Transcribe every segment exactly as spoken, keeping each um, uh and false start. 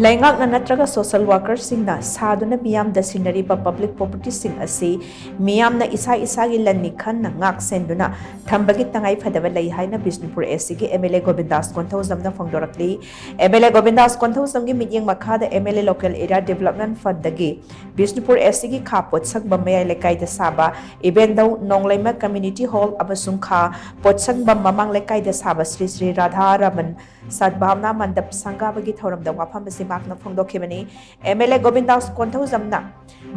ꯂꯩꯉꯥꯛꯅ ꯅꯠꯇ꯭ꯔꯒ social workerꯁꯤꯡꯅ ꯁꯥꯗꯨꯅ ꯃꯤꯌꯥꯝꯗ ꯁꯤꯟꯅꯔꯤꯕ public propertyꯁꯤꯡ ꯑꯁꯤ ꯃꯤꯌꯥꯝꯅ ꯏꯁꯥ ꯏꯁꯥꯒꯤ ꯂꯟꯅꯤ ꯈꯟꯅ ꯉꯥꯛ ꯁꯦꯟꯗꯨꯅ ꯊꯝꯕꯒꯤ ꯇꯉꯥꯏ ꯐꯗꯕ ꯂꯩ ꯍꯥꯏꯅ ꯕꯤꯁꯅꯨꯄꯨꯔ ACꯒꯤ MLA ꯒꯣꯕꯤꯟꯗꯥꯁ ꯀꯣꯟꯊꯧꯖꯝꯅ ꯐꯣꯡꯗꯣꯔꯛꯂꯤ꯫ MLA ꯒꯣꯕꯤꯟꯗꯥꯁ ꯀꯣꯟꯊꯧꯖꯝꯒꯤ ꯃꯤꯠꯌꯦꯡ ꯃꯈꯥꯗ MLA Local Area Development Fundꯗꯒꯤ Bishnupur ACꯒꯤ ꯈꯥ ꯄꯣꯠꯁꯪꯕꯝ ꯃꯌꯥꯏ ꯂꯩꯀꯥꯏꯗ ꯁꯥꯕ ꯏꯕꯦꯟꯗꯧ ꯅꯣꯡꯂꯩꯃ Community Hall ꯑꯃꯁꯨꯡ ꯈꯥ ꯄꯣꯠꯁꯪꯕꯝ ꯃꯃꯥꯡ ꯂꯩꯀꯥꯏꯗ ꯁꯥꯕ ꯁ꯭ꯔꯤ ꯁ꯭ꯔꯤ ꯔꯥꯙꯥ ꯔꯃꯟ ꯁꯗꯚꯥꯕꯅꯥ ꯃꯟꯗꯞ ꯁꯪꯒꯥꯕꯒꯤ ꯊꯧꯔꯝꯗ ꯋꯥꯐꯝ ꯑꯁꯤ ꯃꯍꯥꯛꯅ ꯐꯣꯡꯗꯣꯛꯈꯤꯕꯅꯤ꯫ MLA ꯒꯣꯕꯤꯟꯗꯥꯁ ꯀꯣꯟꯊꯧꯖꯝꯅ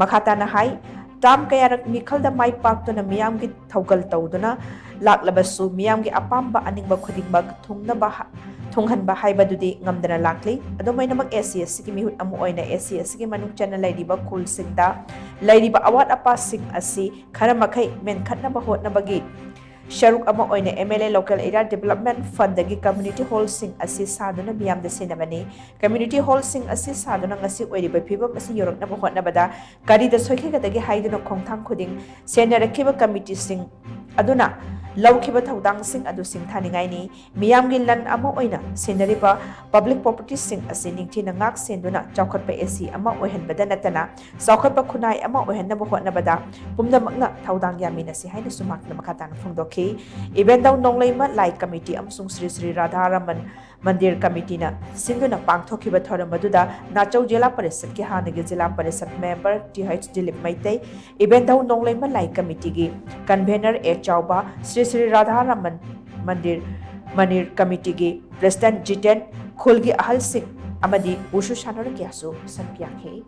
ꯃꯈꯥ ꯇꯥꯅ ꯍꯥꯏ, term ꯀꯌꯥꯔꯛ ꯃꯤꯈꯜꯗ ꯃꯥꯏ ꯄꯥꯛꯇꯨꯅ ꯃꯤꯌꯥꯝꯒꯤ ꯊꯧꯒꯜ ꯇꯧꯗꯨꯅ ꯂꯥꯛꯂꯕꯁꯨ ꯃꯤꯌꯥꯝꯒꯤ ꯑꯄꯥꯝꯕ ꯑꯅꯤꯡꯕ ꯈꯨꯗꯤꯡꯃꯛ ꯊꯨꯡꯅꯕ ꯍ-, ꯊꯨꯡꯍꯟꯕ ꯍꯥꯏꯕꯗꯨꯗꯤ ꯉꯝꯗꯅ ꯂꯥꯛꯂꯤ꯫ ꯑꯗꯨꯝ ꯑꯣꯏꯅꯃꯛ ACSCꯒꯤ ꯃꯤꯍꯨꯠ ꯑꯃ ꯑꯣꯏꯅ ACSCꯒꯤ ꯃꯅꯨꯡ ꯆꯟꯅ ꯂꯩꯔꯤꯕ ꯈꯨꯜꯁꯤꯡꯗ ꯂꯩꯔꯤꯕ ꯑꯋꯥꯠ ꯑꯄꯥꯁꯤꯡ ꯑꯁꯤ ꯈꯔ ꯃꯈꯩ ꯃꯦꯟꯈꯠꯅꯕ ꯍꯣꯠꯅꯕꯒꯤ ꯁꯔꯨꯛ ꯑꯃ ꯑꯣꯏꯅ MLA Local Area Development Fundꯗꯒꯤ community hallꯁꯤꯡ ꯑꯁꯤ ꯁꯥꯗꯨꯅ ꯃꯤꯌꯥꯝꯗ ꯁꯤꯟꯅꯕꯅꯤ꯫ Community hallꯁꯤꯡ ꯑꯁꯤ ꯁꯥꯗꯨꯅ ꯉꯁꯤ ꯑꯣꯏꯔꯤꯕ ꯐꯤꯕꯝ ꯑꯁꯤ ꯌꯧꯔꯛꯅꯕ ꯍꯣꯠꯅꯕꯗ ꯀꯔꯤꯗ ꯁꯣꯏꯈꯤꯒꯗꯒꯦ ꯍꯥꯏꯗꯨꯅ ꯈꯣꯡꯊꯥꯡ ꯈꯨꯗꯤꯡ ꯁꯦꯟꯅꯔꯛꯈꯤꯕ committeeꯁꯤꯡ ꯑꯗꯨꯅ ꯂꯧꯈꯤꯕ ꯊꯧꯗꯥꯡꯁꯤꯡ ꯑꯗꯨ ꯁꯤꯡꯊꯥꯅꯤꯡꯉꯥꯏꯅꯤ꯫ ꯃꯤꯌꯥꯝꯒꯤ ꯂꯟ ꯑꯃ ꯑꯣꯏꯅ ꯁꯤꯟꯅꯔꯤꯕ public propertyꯁꯤꯡ ꯑꯁꯤ ꯅꯤꯡꯊꯤꯅ ꯉꯥꯛ ꯁꯦꯟꯗꯨꯅ ꯆꯥꯎꯈꯠꯄ AC ꯑꯃ ꯑꯣꯏꯍꯟꯕꯗ ꯅꯠꯇꯅ ꯆꯥꯎꯈꯠꯄ ꯈꯨꯟꯅꯥꯏ ꯑꯃ ꯑꯣꯏꯍꯟꯅꯕ ꯍꯣꯠꯅꯕꯗ ꯄꯨꯝꯅꯃꯛꯅ ꯊꯧꯗꯥꯡ ꯌꯥꯃꯤꯟꯅꯁꯤ ꯍꯥꯏꯅꯁꯨ ꯃꯍꯥꯛꯅ ꯃꯈꯥ ꯇꯥꯅ ꯐꯣꯡꯗꯣꯛꯈꯤ꯫ ꯏꯕꯦꯟꯗꯧ ꯅꯣꯡꯂꯩꯃ ꯂꯥꯏ committee ꯑꯃꯁꯨꯡ ꯁ꯭ꯔꯤ ꯁ꯭ꯔꯤ ꯔꯥꯙꯥ ꯔꯃꯟ ꯃꯟꯗꯤꯔ committeeꯅ ꯁꯤꯟꯗꯨꯅ ꯄꯥꯡꯊꯣꯛꯈꯤꯕ ꯊꯧꯔꯝ ꯑꯗꯨꯗ ꯅꯥꯆꯧ ꯖꯤꯂꯥ ꯄꯔꯤꯁꯠꯀꯤ ꯍꯥꯟꯅꯒꯤ ꯖꯤꯂꯥ parishad member Th Dilip Meitei, ꯏꯕꯦꯟꯗꯧ ꯅꯣꯡꯂꯩꯃ Lai committeeꯒꯤ convener A ꯆꯥꯎꯕ, ꯁ꯭ꯔꯤ ꯁ꯭ꯔꯤ ꯔꯥꯙꯥ ꯔꯃꯟ ꯃꯟꯗꯤꯔ ꯃꯅꯤꯔ committeeꯒꯤ president ꯖꯤꯇꯦꯟ, ꯈꯨꯜꯒꯤ ꯑꯍꯜꯁꯤꯡ ꯑꯃꯗꯤ ꯋꯨꯁꯨ ꯁꯥꯟꯅꯔꯣꯏ ꯀꯌꯥꯁꯨ ꯁꯔꯨꯛ ꯌꯥꯈꯤ꯫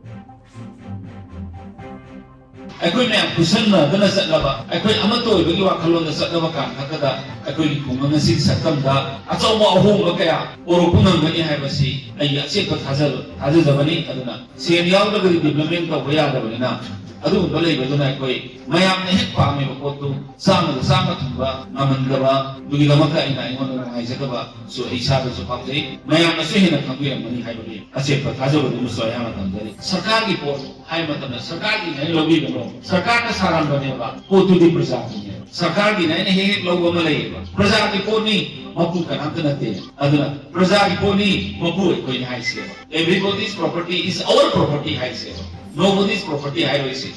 ꯑꯩꯈꯣꯏ ꯃꯌꯥꯝ ꯈꯨꯠꯁꯝꯅꯗꯨꯅ ꯆꯠꯂꯕ, ꯑꯩꯈꯣꯏ ꯑꯃꯠꯇ ꯑꯣꯏꯕꯒꯤ ꯋꯥꯈꯜꯂꯣꯟꯗ ꯆꯠꯂꯕ ꯀꯥꯟ ꯈꯛꯇꯗ ꯑꯩꯈꯣꯏꯒꯤ ꯈꯨꯡꯒꯪ ꯑꯁꯤꯒꯤ ꯁꯛꯇꯝꯗ ꯑꯆꯧꯕ ꯑꯍꯣꯡꯕ ꯀꯌꯥ ꯄꯨꯔꯛꯄ ꯉꯝꯒꯅꯤ ꯍꯥꯏꯕꯁꯤ ꯑꯩꯒꯤ ꯑꯆꯦꯠꯄ ꯊꯥꯖꯕ, ꯊꯥꯖꯖꯕꯅꯤ꯫ ꯑꯗꯨꯅ ꯁꯦꯟ ꯌꯥꯎꯗ꯭ꯔꯒꯗꯤ development ꯇꯧꯕ ꯌꯥꯗꯕꯅꯤꯅ ꯑꯗꯨꯒꯨꯝꯕ ꯂꯩꯕꯗꯨꯅ ꯑꯩꯈꯣꯏ ꯃꯌꯥꯝꯅ ꯍꯦꯛ ꯄꯥꯝꯃꯤꯕ ꯄꯣꯠꯇꯨ ꯆꯥꯝꯃꯗ ꯆꯥꯝꯃ ꯊꯨꯡꯕ ꯉꯝꯍꯟꯗꯕ, ꯑꯗꯨꯒꯤꯗꯃꯛꯇ ꯑꯩꯅ ꯑꯩꯉꯣꯟꯗ ꯅꯨꯡꯉꯥꯏꯖꯗꯕꯁꯨ ꯑꯩ ꯏꯁꯥꯗꯁꯨ ꯐꯥꯎꯖꯩ꯫ ꯃꯌꯥꯝꯅꯁꯨ ꯍꯦꯟꯅ ꯈꯪꯕꯤꯔꯝꯒꯅꯤ ꯍꯥꯏꯕꯒꯤ ꯑꯆꯦꯠꯄ ꯊꯥꯖꯕꯗꯨꯃꯁꯨ ꯑꯩꯍꯥꯛꯅ ꯊꯝꯖꯔꯤ꯫ ꯁꯔꯀꯥꯔꯒꯤ ꯄꯣꯠ ꯍꯥꯏꯕ ꯃꯇꯝꯗ ꯁꯔꯀꯥꯔꯒꯤꯅꯦ ꯍꯥꯏꯅ ꯂꯧꯕꯤꯒꯅꯨ꯫ ꯁꯔꯀꯥꯔꯅ ꯁꯥꯔꯝꯕꯅꯦꯕ, ꯄꯣꯠꯇꯨꯗꯤ ꯄ꯭ꯔꯖꯥꯒꯤꯅꯦꯕ꯫ ꯁꯔꯀꯥꯔꯒꯤꯅꯦ ꯍꯥꯏꯅ ꯍꯦꯛ ꯍꯦꯛ ꯂꯧꯕ ꯑꯃ ꯂꯩꯌꯦꯕ, ꯄ꯭ꯔꯖꯥꯒꯤ ꯄꯣꯠꯅꯤ, ꯃꯄꯨ ꯀꯅꯥꯝꯇ ꯅꯠꯇꯦ꯫ ꯑꯗꯨꯅ ꯄ꯭ꯔꯖꯥꯒꯤ ꯄꯣꯠꯅꯤ, ꯃꯄꯨ ꯑꯩꯈꯣꯏꯅꯤ ꯍꯥꯏꯁꯦꯕ꯫ Everybody's property is our property ꯍꯥꯏꯁꯦꯕ꯫ Nobody's property ꯍꯥꯏꯔꯣꯏꯁꯦ꯫